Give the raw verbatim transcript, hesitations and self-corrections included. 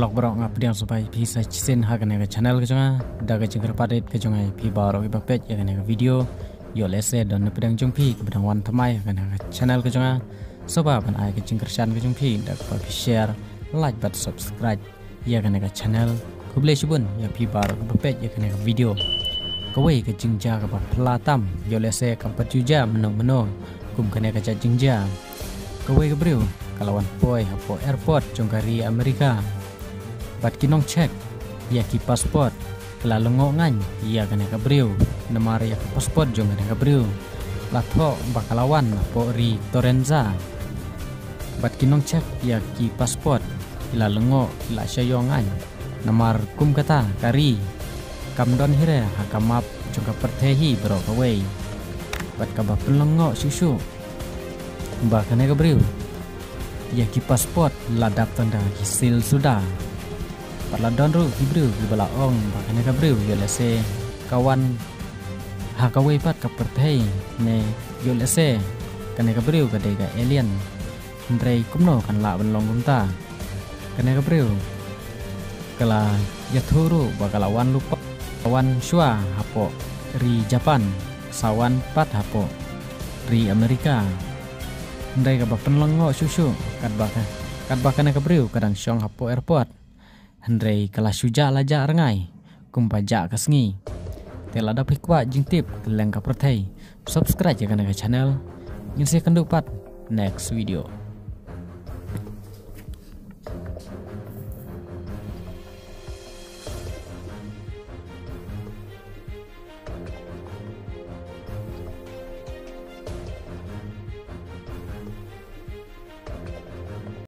Lok baroh, nga pdiang sngewbha ïa phi sa shisien ha kane ka channel ka jong nga. Da ka jingkyrpad ka jong nga ïa phi baroh kiba peit ïa kane ka video, ïoh lehse don na pdeng jong phi kiba dang wan thymmai ha kane ka channel ka jong nga, sngewbha ban ai ka jingkyrshan ka jong phi da kaba phi share, like bad subscribe ïa kane ka channel. Khublei shibun ïa phi baroh kiba peit ïa kane ka video. Kawei ka jingjia kaba phylla tam, ïoh lehse kam pat ju jia mynno mynno kum kane ka jait jingjia. Kawei ka briew ka la wan poi hapoh airport jong ka ri Amerika. Bad ki nongcheck ïa ki passport ki la lyngngoh ngan ïa kane ka briew, namar ïa ka passport jong kane ka briew la thoh ba ka la wan hapoh ri Torenza. Bad ki nongcheck ïa ki passport ki la lyngngoh, ki la shah ïoh ngan, namar kum kata ka ri kam don hi re ha ka map jong ka pyrthei hi baroh kawei. Bad kaba pynlyngngoh shuh shuh ba kane ka briew ïa ki passport la dap tang da ki seal suda. Bad la don ruh ki briew kiba la ong ba kane ka briew ïoh lehse ka wan ha kawei pat ka pyrthei, ne ïoh lehse kane ka briew ka dei ka alien. Hynrei kumno kan lah ban long kumta? Kane ka briew ka la ïathuh ruh ba ka la wan lypa, ka wan shuwa hapoh ri Japan, sa wan pat hapoh ri Amerika. Hynrei kaba pynlyngngoh shuh shuh, katba ka, katba kane ka briew ka dang shong hapoh airport, hynrei ka la shu jah la jah rngai kumba jah ka sngi. Te lada phi kwah jingtip kylleng ka pyrthei, subscribe ïa kane ka channel. Ngin sa ïakynduh pat next video.